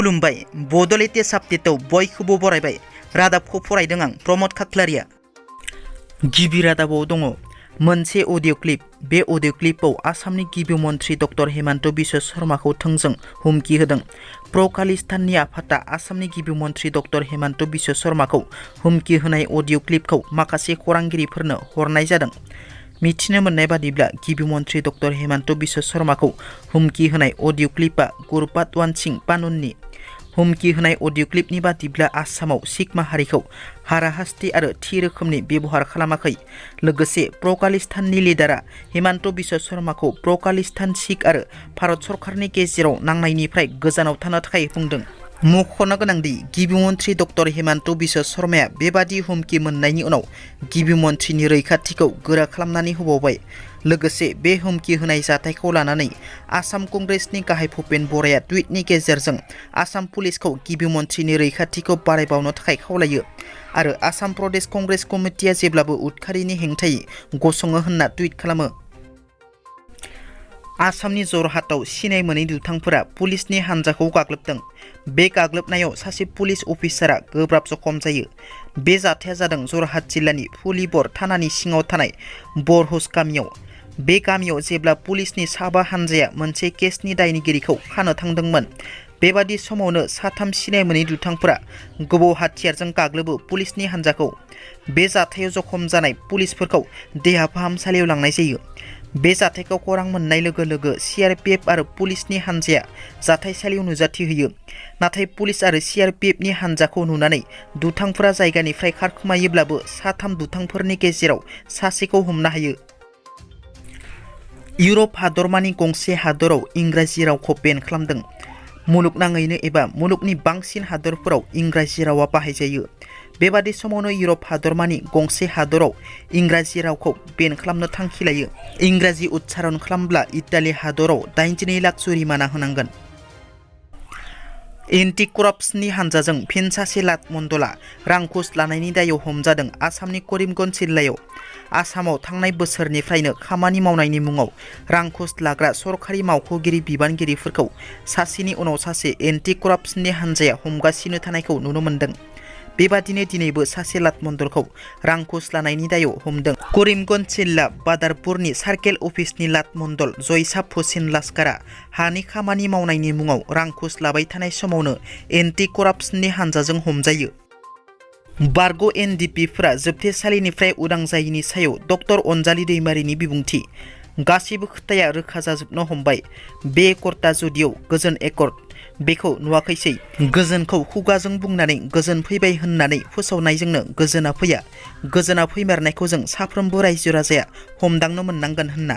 खुलुमबाय बड' लेटेस्ट आपडेटआव बयखौबो बरायबाय। रादाबखौ फरायदों आं प्रमद खाख्लारिया। गिबि रादाबाव दङ मोनसे अडिअ क्लिप। बे अडिअ क्लिपआव आसामनि गिबि मन्थ्रि डक्टर हेमन्त बिश्व शर्माखौ थोंजों हुमखि होदों। प्र खालिस्ताननि आफादा आसामनि गिबि मन्थ्रि डक्टर हेमन्त बिश्व शर्माखौ हुमखि होनाय अडिअ क्लिपखौ माखासे खौरांगिरिफोरनो हरनाय जादों। मिथिनो मोननाय बादिब्ला गिबि मन्थ्रि डक्टर हेमन्त बिश्व शर्माखौ हुमखि होनाय अडिअ क्लिपआ गुरपातवान सिंह पानुननि। हुमखि होनाय अडिअ क्लिपनि बादिब्ला आसामाव सिख माहारिखौ हाराहास्ति आरो थि रोखोमनि बेबहार खालामाखै। लोगोसे प्र खालिस्ताननि लिडारा हेमन्त बिश्व शर्माखौ प्र खालिस्तान सिख आरो भारत सरकारनि गेजेराव नांनायनिफ्राय गोजानाव थानो थाखाय बुंदों। मख'नो गोनांदि गिबि मन्थ्रि डक्टर हेमन्त बिश्व शर्माया बेबादि हुमखि मोननायनि उनाव गिबि मन्थ्रिनि रैखाथिखौ गोरा खालामनानै होबावबाय। लोगोसे बे हुमखि होनाय जाथायखौ लानानै आसाम कंग्रेसनि गाहाय भुपेन बराया टुइटनि गेजेरजों आसाम पुलिसखौ गिबि मन्थ्रिनि रैखाथिखौ बारायबावनो थाखाय खावलायो आरो आसाम प्रदेश कंग्रेस कमिटिया जेब्लाबो उदखारिनि हेंथायै गसङो होनना टुइट खालामो। आसामनि जरहाटआव सिनाय मोनै दुथांफोरा पुलिसनि हानजाखौ गाग्लोबदों। बे गाग्लोबनायाव सासे पुलिस अफिसारा गोब्राब जखम जायो। बे जाथाया जादों जरहाट जिल्लानि फुलिबर थानानि सिङाव थानाय बरहुस गामियाव। बे गामियाव जेब्ला पुलिसनि साबा हानजाया मोनसे केसनि दायनिगिरिखौ खानो थांदोंमोन, बेबादि समावनो साथाम सिनाय मोनै दुथांफोरा गोबौ हाथियारजों गाग्लोबो पुलिसनि हानजाखौ। बे जाथायाव जखम जानाय पुलिसफोरखौ देहा फाहामसालियाव लांनाय जायो। बे जाथायखौ खौरां मोननाय लोगो लोगो CRPF आरो पुलिसनि हानजाया जाथायसालियाव नुजाथिहैयो। नाथाय पुलिस आरो CRPFनि हानजाखौ नुनानै दुथांफोरा जायगानिफ्राय खारखोमायोब्लाबो साथाम दुथांफोरनि गेजेराव सासेखौ हमनो हायो। इउरप हादरमानि गंसे हादराव इंराजि रावखौ बेन खालामदों। मुलुगनाङैनो एबा मुलुगनि बांसिन हादरफोराव इंराजि रावा बाहायजायो। बेबादि समावनो इउरप हादरमानि गंसे हादराव इंराजि रावखौ बेन खालामनो थांखि लायो। इंराजि उच्चारण खालामब्ला इटालि हादराव 82 लाख जुरिमाना होनांगोन। एन्टि कराप्सननि हानजाजों फिन सासे लाट मण्डलआ रां घुस लानायनि दायाव हमजादों। आसामनि करिमगन्ज जिल्लायाव आसामाव थांनाय बोसोरनिफ्रायनो खामानि मावनायनि मुङाव रां घुस लाग्रा सरखारि मावख'गिरि बिबानगिरिफोरखौ सासेनि उनाव सासे एन्टि कराप्सननि हानजाया हमगासिनो थानायखौ नुनो मोन्दों। बेबादिनो दिनैबो सासे लाट मण्डलखौ रां घुस लानायनि दायाव हमदों। करिमगन्ज जिल्ला बादारपुरनि सार्केल अफिसनि लाट मण्डल जयसाब हुसेन लास्कारा हानि खामानि मावनायनि मुङाव रां घुस लाबाय थानाय समावनो एन्टि कराप्सननि हानजाजों हमजायो। बारग' NDPफोरा जोबथेसालिनिफ्राय उदां जायैनि सायाव डक्टर अनजालि दैमारिनि बिबुंथि। गासैबो खोथाया रोखा जाजोबनो हमबाय। बे एकर्डआ जुदियाव गोजोन एकर्ड, बेखौ नुवाखैसै। गोजोनखौ खुगाजों बुंनानै गोजोन फैबाय होननानै फोसावनायजोंनो गोजोना फैया। गोजोना फैमारनायखौ जों साफ्रोमबो रायजो राजाया हमदांनो मोननांगोन होनना।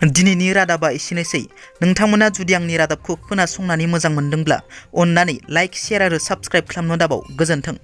दिनैनि रादाबा एसेनोसै। नोंथांमोना जुदि आंनि रादाबखौ खोनासंनानै मोजां मोनदोंब्ला अन्नानै लाइक, शेयार आरो साबस्क्राइब खालामनो दाबाव। गोजोन्थों।